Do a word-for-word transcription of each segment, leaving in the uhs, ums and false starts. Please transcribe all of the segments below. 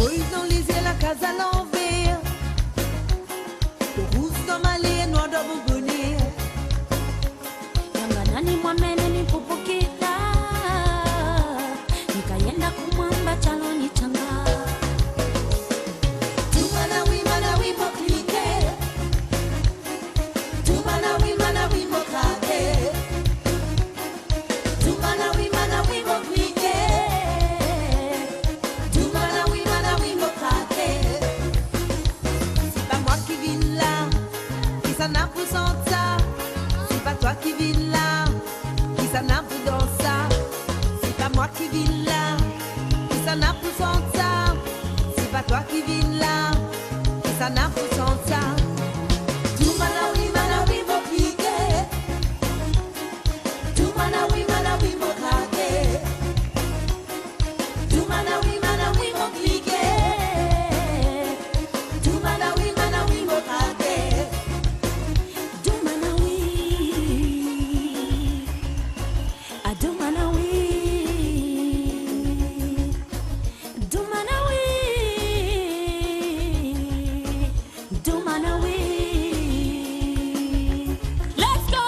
Rouz dan lé zié, la kaz a lanvèr. Rouz dan malèr, noir dan mon bonèr. Yanga nani mwamèn ni poupou kita. Ni kayenda koumamba tchalon ni tchanga. Doumana wi, mana wi, mo kliké. Doumana wi, mana wi, mo kraké. Doumana wi, mana wi, mo kliké. Doumana wi, mana wi, mo kraké. Si pa mwa ki vin la, kisa na pou shant sa? Si pa twa ki vin la, kisa na pou dans sa? Si pa mwa ki vin la, kisa na pou shant sa? Si pa twa ki vin la, kisa na pou shant sa? Doumana wi, mana wi, mo kliké. Doumana wi, mana wi, mo kraké. Doumana wi, mana wi, mo kliké. Doumana wi, mana wi, mo kraké. Doumana wi. A doumana wi. Doumana wi. Doumana wi. Let's go!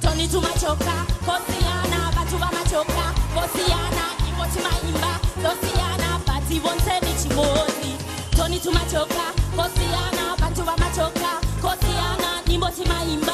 Tony Toumatchoka, Kosiana, Batouba Matchoka, Kosiana, Ibo Timaimba, Kosiana, Bati Vonse, Michimozi. Tony Toumatchoka, Kosiana, Batouba Matchoka, Kosiana, Ibo Timaimba.